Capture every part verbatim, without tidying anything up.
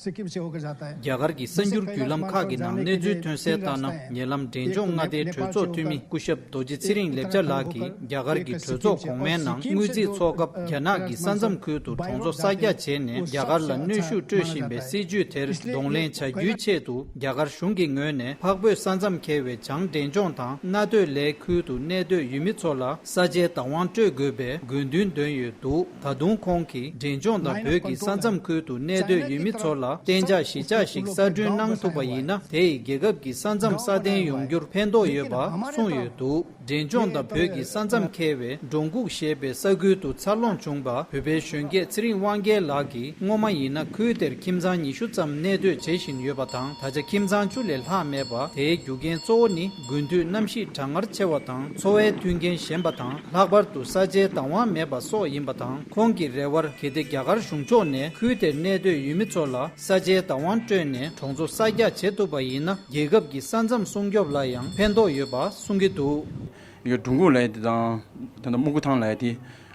རྒྱ་གར་གྱི་གསར་འགྱུར་བརྒྱུད་ལམ་ཁག་གི་ནང་གནས་ཚུལ་ཐོན་གསལ་ལྟར་ན། ཉེ་ལམ་འབྲས་ལྗོངས་མངའ་སྡེའི་གྲོས་ཚོགས་འཐུས་མི་སྐུ་ཞབས་རྡོ་རྗེ་ཚེ་རིང་ལེབ་ཅ་ལགས་ཀྱིས། རྒྱ་གར་གྱི་གྲོས་ཚོགས་གོང་མའི་ནང་། དངུལ་རྩིས་འཚོགས་སྐབས་རྒྱ་ནག་གི་ས་མཚམས་ཁུལ་དུ་གྲོང་ཚོ་གསར་རྒྱག་བྱས་ནས། རྒྱ་གར་ལ་གནོན་ཤུགས་སྤྲོད་བཞིན་པའི་སྲིད་ཇུས་དེར་གདོང་ལེན་བྱ་རྒྱུའི་ཆེད་དུ། རྒྱ་གར་གཞུང་གི་ངོས་ནས་འཕགས་བོད་ས་མཚམས་འཁེལ་བའི་བྱང་འབྲས་ལྗོངས་དང་། མནའ་སྟོད་ལའི་ཁུལ་དུ་གནས་སྡོད་ཡུལ་མི་ཚོ་ལ་ས་ཆའི་བདག་དབང་སྤྲོད་དགོས་པའི་དགོས་འདུན་བཏོན་ཡོད་འདུག། ད་དུང་ཁོང་གིས། འབྲས་ལྗོངས་དང་བོད་ཀྱི་ས་མཚམས་ཁུལ་དུ་གནས་སྡོད་ཡུལ་མི་ཚོ་ལ་གཏན་འཇགས་གཞིས་ཆགས་ཤིག་གསར་སྐྲུན་གནང་ཐུབ་པ་ཡིན་ན། དེ་ཡིས་རྒྱལ་ཁབ་ཀྱི་ས་མཚམས་སྲ་བརྟན་ཡོང་རྒྱུར་ཕན་ཐོགས་ཡོད་པ་གསུངས་ཡོད་འདུག། འབྲས་ལྗོངས་དང་བོད་ཀྱི་ས་མཚམས་འཁེལ་བའི་འབྲོང་ཁུག་ཞེས་པའི་ས་ཁུལ་དུ་འཚར་ལོངས་བྱུང་བ། བོད་པའི་གཞོན་སྐྱེས་ཚེ་རིང་དབང་རྒྱལ་ལགས་ཀྱིས། སྔོན་མ་ཡིན་ན་ཁུལ་དེར་ཁྱིམ་ཚང་ཉི་ཤུ་ཙམ་གནས་སྡོད་བྱེད་བཞིན་ཡོད་པ་དང་། ད་ཆ་ཁྱིམ་ཚང་བཅུ་ལས་ལྷག་མེད་པ། དེའི་རྒྱུ་རྐྱེན་གཙོ་བོ་ནི། དགུན་དུས་གནམ་གཤིས་གྲང་ངར་ཆེ་བ་དང་། འཚོ་བའི་མཐུན་རྐྱེན་ཞན་པ་དང་། ལྷག་པར་དུ་ས་ཆའི་བདག་དབང་མེད་པ་སོགས་ཡིན་པ་དང་། ཁོང་གི་རེ་བར། གལ་ཏེ་རྒྱ་གར་གཞུང་ཕྱོགས་ནས་ཁུལ་དེར་གནས་སྡོད་ཡུལ་མི་ཚོ་ལ་ས་ཆའི་བདག་དབང་སྤྲོད་ནས་གྲོང་ཚོ་གསར་རྒྱག་བྱེད་ཐུབ་པ་ཡིན་ན། རྒྱལ་ཁབ་ཀྱི་ས་མཚམས་སྲུང་སྐྱོབ་ལ་ཡང་ཕན་ཐོགས་ཡོད་པ་གསུང་གི་འདུག། ཡ་གི་འབྲོང་ཁུག་ལབ་ཡ་དེ་དང་། ད་ལྟ་སྨུ་གུ་ཐང་ལབ་ཡ་དེ།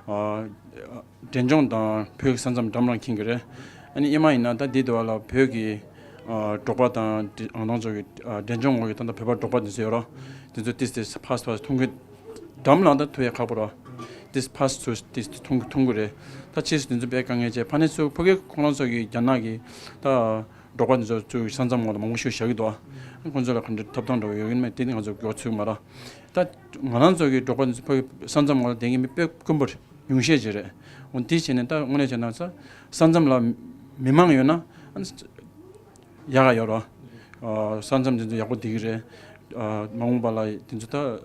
ཨ། འབྲས་ལྗོངས་དང་བོད་ཀྱི་ས་མཚམས་འགྲམ་ལ་འཁེལ་གྱི་རེད། ཨ་ནི་ཨེ་མ་ཡིན་ན་ད་འདི་དུ་བ་ལ་བོད་ཀྱི། ཨ། འབྲོག་པ་དང་འབྲས་ཨང་དང་ཚོ་གི། ཨ། འབྲས་ལྗོངས་ངོས་ཀྱི་ད་ལྟ་བོད་པ་འབྲོག་པ་འདི་ཚོ་ཡོད་རོ། འདི་ཚོ་ཏིས་ཏིས་ཕ་སི་ཕ་སི་མཐོང་གི། འགྲམ་ལ་ད་ཐུག་ཡ་ཁག་པོ་རོ། ཏིས་ཕ་སི་ཚོ་ཏིས་ཏིས་མཐོང་མཐོང་གི་རེད། ད་ཕྱིས་སུ་འདི་ཚོ་དཔེ་དཀའ་ངལ་ཆེ། ཕ་ནི་ཚོ་ཕ་གི་ཁོང་རང་ཚོ་གི་རྒྱ་ནག་གི་ད་འབྲོག་པ་འདི་ཚོ་ཚོའི་ས་མཚམས་ངོས་ལ་མང་པོ་ཞིག་བཞག་གི་འདུག། ཨ། ཁོང་ཚོ་ལ་ག་འདྲ་ཐོབ་ཐང་འདྲ་བོ་ཡོད་ཀྱི་མེད་དེ་ནི་ང་ཚོ་མགྱོགས་ཚུད་མ་ར། ད་ང་རང་ཚོ་གི་འབྲོག་པ་འདི་ཚོ་ཕ་གི་ས་མཚམས་ངོས་ལ་བསྡད་མཁན་མི་དཔེ་དཀོན་པོ་རེད། ཉུང་ཤས་ཅིག་རེད། འོ་འདི་བྱས་ནས་ད་དངོས་གནས་བྱས་ན་ས་ས་མཚམས་ལ་མི་མང་ཡོད་ན་ཨ་ནི་ཡག་ག་ཡོད་རོ། ཨ། ས་མཚམས་འདི་ཚོ་ཡག་པོ་བསྡད་ཀྱི་རེད། ཨ། མ་འོངས་པ་ལ་འདི་ཚོ་ད་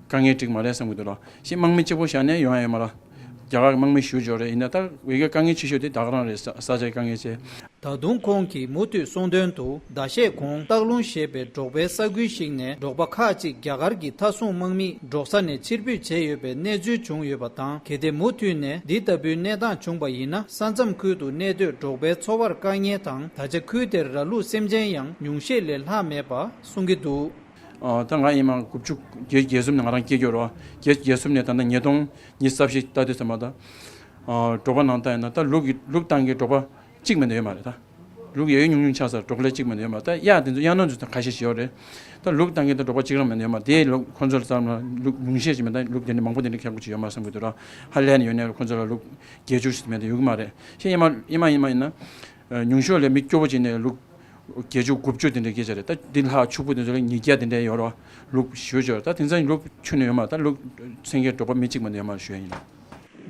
དཀའ་ངལ་འགྲིག་མ་རེད་བསམ་གྱི་འདུག་རོ། ཤི་དམག་མི་གཅིག་པོ་བཞག་ནས་ཡོང་ཡ་ཡོད་མ་ར། རྒྱ་གར་གྱི་དམག་མི་ཞུ་འབྱོར་རེད། ཡིན་ན་ད་ཝེ་གའི་དཀའ་ངལ་ཆེ་ཤོས་དེ་ད་ག་རང་རེད། ས་ས་ཆའི་དཀའ་ངལ་ཆེ། ད་དུང་ཁོང་གིས་མུ་མཐུད་གསུངས་དོན་དུ། ཟླ་ཤས་གོང་སྟག་ལུང་ཞེས་པའི་འབྲོག་པའི་ས་ཁུལ་ཞིག་ནས་འབྲོག་པ་ཁག་ཅིག་རྒྱ་གར་གྱི་མཐའ་སྲུང་དམག་མིས་འབྲོག་ས་ནས་ཕྱིར་འབུད་བྱས་ཡོད་པའི་གནས་ཚུལ་བྱུང་ཡོད་པ་དང་། གལ་ཏེ་མུ་མཐུད་ནས་འདི་ལྟ་བུའི་གནས་སྟངས་བྱུང་བ་ཡིན་ན། ས་མཚམས་ཁུལ་དུ་གནས་སྡོད་འབྲོག་པའི་འཚོ་བར་དཀའ་ངལ་དང་། ད་ཆ་ཁུལ་དེར་ར་ལུག་སེམས་ཅན་ཡང་ཉུང་ཤས་ལས་ལྷག་མེད་པ་གསུང་གི་འདུག། ཨ། ད་ང་ཡིན་མ་དགུ་བཅུ་བརྒྱད་བརྒྱད་གསུམ་ནས་ང་རང་སྐྱེས་རྒྱུ་རོ། བརྒྱད་བརྒྱད་གསུམ་ནས་ད་ལྟ་ཉིས་སྟོང་ཉི་ཤུ་རྩ་བཞི་ལྟ་དུས་ཙམ་པ་ད། ཨ། འབྲོག་པ་ནང་ལྟ་ཡིན་ན་ད་ལུག་གི་ལུག་བཏང་མཁན་འབྲོག་པ་གཅིག་མེད་ན་ཡོད་མ་རེད་ད། ལུག་ཡོད་ཉུང་ཉུང་ཆགས་ས། འབྲོག་ལས་གཅིག་མེད་ན་ཡོད་མ་རེད། ད་གཡག་དེ་ཚོ་གཡག་ནོར་ཚོ་ད་ཁ་ཤས་ཤིག་ཡོད་རེད། ད་ལུག་བཏང་མཁན་ད་འབྲོག་པ་གཅིག་རང་མེད་ན་ཡོད་མ་རེད། དེ་ལུག་ཁོང་ཚོ་ལ་བསམ་ན་ལུག་ཉུང་ཤས་ཅིག་མེད། ད་ལུག་དེ་འདྲ་མང་པོ་དེ་འདྲ་ཁྱབ་དགོས་ཀྱི་ཡོད་མ་རེད་བསམ་གྱི་འདུག་ར། ཧ་ལས་ནས་ཡོད་ནས་ཁོང་ཚོ་ལ་ལུག་བརྒྱད་ཅུ་ཞིག་མེད་ད་ཡོད་ཀྱི་མ་རེད། ཤེས་ཡིན་མ་ཡིན་མ་ཡིན་མ་ཡིན་ན། ཉུང་ཤོས་ལས་མི་སྐྱོ་པོ་ཅིག་ནས་ལུག་བརྒྱད་ཅུ་དགུ་བཅུ་དེ་འདྲ་སྐྱེས་ཆ་རེད། ད་འདི་ལྷག་ཕྱུག་པོ་དེ་ཚོ་ལ་ཉིས་བརྒྱ་དེ་འདྲ་ཡོད་རོ། ལུག་ཞུ་ཆོག་ད་དེང་སང་ལུག་ཁྱོན་ནས་ཡོད་མ་རེད། ད་ལུག་ཚན་གྱི་འབྲོག་པ་མི་གཅིག་མ་ནས་ཡོད་མ་རེད་ཞུ་ཡ་ཡིན།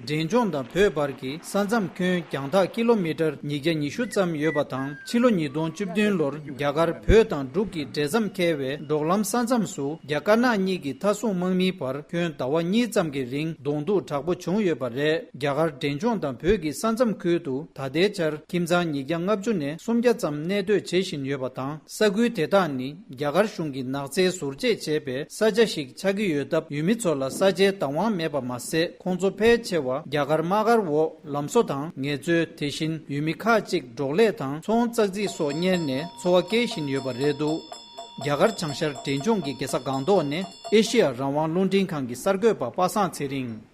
འབྲས་ལྗོངས་དང་བོད་བར་གྱི་ས་མཚམས་ཁྱོན་རྒྱང་ཐག་ཀི་ལོ་མི་ཊར་ཉིས་བརྒྱ་ཉི་ཤུ་ཙམ་ཡོད་པ་དང་། ཕྱི་ལོ་ཉིས་སྟོང་བཅུ་བདུན་ལོར་རྒྱ་གར་བོད་དང་འབྲུག་གི་འབྲེལ་མཚམས་འཁེལ་བའི་འབྲོག་ལམ་ས་མཚམས་སུ་རྒྱ་དཀར་ནག་གཉིས་ཀྱི་མཐའ་སྲུང་དམག་མིའི་བར་ཁྱོན་ཟླ་བ་གཉིས་ཙམ་གྱི་རིང་གདོང་ཐུག་དྲག་པོ་བྱུང་ཡོད་པ་རེད། རྒྱ་གར་འབྲས་ལྗོངས་དང་བོད་ཀྱི་ས་མཚམས་ཁུལ་དུ་ད་ལྟའི་ཆར་ཁྱིམ་ཚང་ཉིས་བརྒྱ་ལྔ་བཅུ་ནས་སུམ་བརྒྱ་ཙམ་གནས་སྡོད་བྱེད་བཞིན་ཡོད་པ་དང་། ས་ཁུལ་དེ་དག་ནི་རྒྱ་གར་གཞུང་གིས་ནགས་ཚལ་ཟུར་བཅད་བྱས་པའི་ས་ཆ་ཞིག་ཆགས་ཀྱི་ཡོད་སྟབས། ཡུལ་མི་ཚོ་ལ་ས་ཆའི་བདག་དབང་མེད་པ་མ་ཟད། ཁོང་ཚོ་ཕལ་ཆེ་བ་རྒྱ་གར་དམག་སྒར་འོག་ལམ་བཟོ་དང་ངལ་རྩོལ། དེ་བཞིན་ཡུལ་མི་ཁག་ཅིག་འབྲོག་ལས་དང་ཚོང་ཙག་ཙིག་སོགས་གཉེར་ནས་འཚོ་བ་སྐྱེལ་བཞིན་ཡོད་པ་རེད་འདུག། རྒྱ་གར་བྱང་ཤར་འབྲས་ལྗོངས་ཀྱི་རྒྱལ་ས་སྒང་ཏོག་ནས་ཨེ་ཤེ་ཡ་རང་དབང་རླུང་འཕྲིན་ཁང་གི་གསར་འགོད་པ་པ་སངས་ཚེ་རིང་།